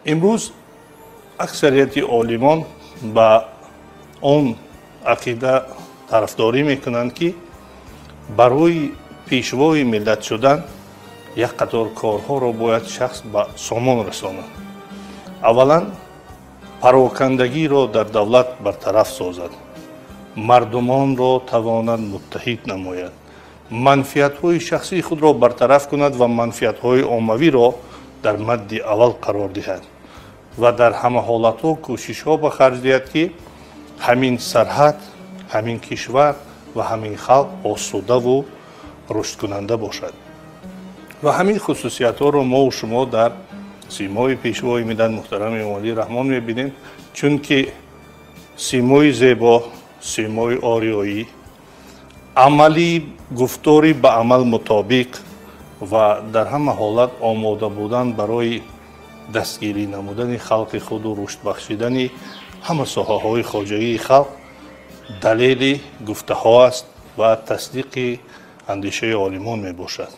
Имрӯз аксарияти олимон ба он ақида тарафдорӣ мекунанд, ки барои пешвои миллат шудан як қатор корҳоро бояд шахс ба сомон расонад. Аввалан, парокандагиро дар давлат бартараф созад, мардумонро тавонад муттаҳид намояд, манфиатҳои шахсии худро бартараф кунад ва манфиатҳои оммавиро дар мадди аввал қарор диҳад ва дар ҳама ҳолатҳо кӯшишҳо ба харҷ диҳад, ки ҳамин сарҳад, ҳамин кишвар ва ҳамин халқ осудаву рушдкунанда бошад. Ва ҳамин хусусиятҳоро мову шумо дар симои пешвои миллат муҳтарами Эмомалӣ Раҳмон мебинем, чунки симои зебо, симои ориёӣ, амалӣ, гуфтори ба амал мутобиқ ва дар ҳама ҳолат омода будан барои дастгирӣ намудани халқи худу рушд бахшидани ҳама соҳаҳои хоҷагии халқ далели гуфтаҳо аст ва тасдиқи андешаи олимон мебошад.